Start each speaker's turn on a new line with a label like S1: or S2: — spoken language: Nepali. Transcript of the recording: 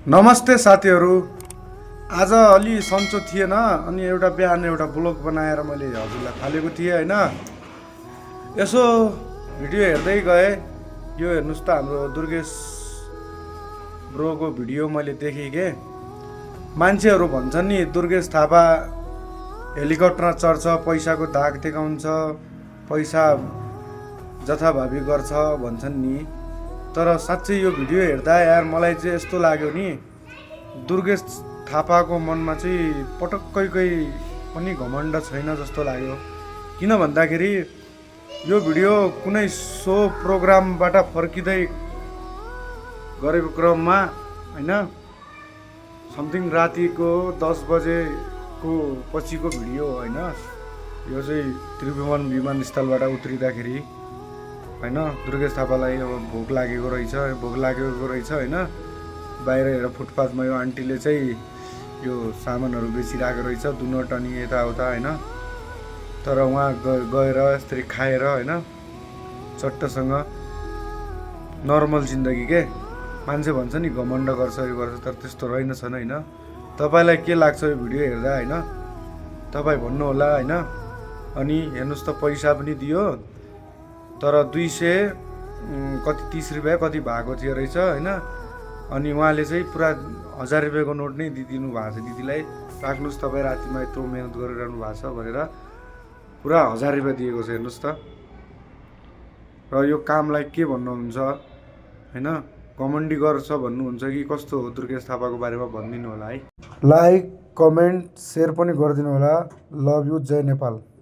S1: नमस्ते साथीहरू। आज अलि सन्चो थिएन अनि एउटा बिहान एउटा ब्लग बनाएर मैले हजुरलाई थालेको थिएँ होइन। यसो भिडियो हेर्दै गएँ। यो हेर्नुहोस् त हाम्रो दुर्गेश ब्रोको भिडियो मैले देखेँ के। मान्छेहरू भन्छन् नि दुर्गेश थापा हेलिकप्टरमा चढ्छ, पैसाको दाग देखाउँछ, पैसा जथाभावी गर्छ भन्छन् नि। तर साँच्चै यो भिडियो हेर्दा यार मलाई चाहिँ यस्तो लाग्यो नि, दुर्गेश थापाको मनमा चाहिँ पटक्कै पनि घमण्ड छैन जस्तो लाग्यो। किन भन्दाखेरि यो भिडियो कुनै सो प्रोग्रामबाट फर्किँदै गरेको क्रममा होइन, समथिङ रातिको 10 बजेको पछिको भिडियो होइन। यो चाहिँ त्रिभुवन विमानस्थलबाट उत्रिँदाखेरि होइन, दुर्गेश थापालाई अब भोक लागेको रहेछ होइन। बाहिर हेर फुटपाथमा यो आन्टीले चाहिँ यो सामानहरू बेचिरहेको रहेछ, दुनोट अनि यताउता होइन। तर उहाँ गएर यसरी खाएर होइन, चट्टसँग नर्मल जिन्दगी के। मान्छे भन्छ नि घमण्ड गर्छ यो गर्छ, तर त्यस्तो रहेनछन् होइन। तपाईँलाई के लाग्छ यो भिडियो हेर्दा होइन, तपाईँ भन्नु होला होइन। अनि हेर्नुहोस् त पैसा पनि दियो, तर 30 रुपियाँ कति भएको थियो रहेछ होइन। अनि उहाँले चाहिँ पुरा 1000 रुपियाँको नोट नै दिइदिनु भएको छ दिदीलाई। राख्नुहोस् तपाईँ रातिमा यत्रो मेहनत गरिरहनु भएको छ भनेर पुरा 1000 रुपियाँ दिएको छ हेर्नुहोस् त। र यो कामलाई के भन्नुहुन्छ होइन, कमेन्टी गर्छ भन्नुहुन्छ कि कस्तो हो दुर्गेश थापाको बारेमा भनिदिनु होला है। लाइक कमेन्ट सेयर पनि गरिदिनु होला। लभ यु, जय नेपाल।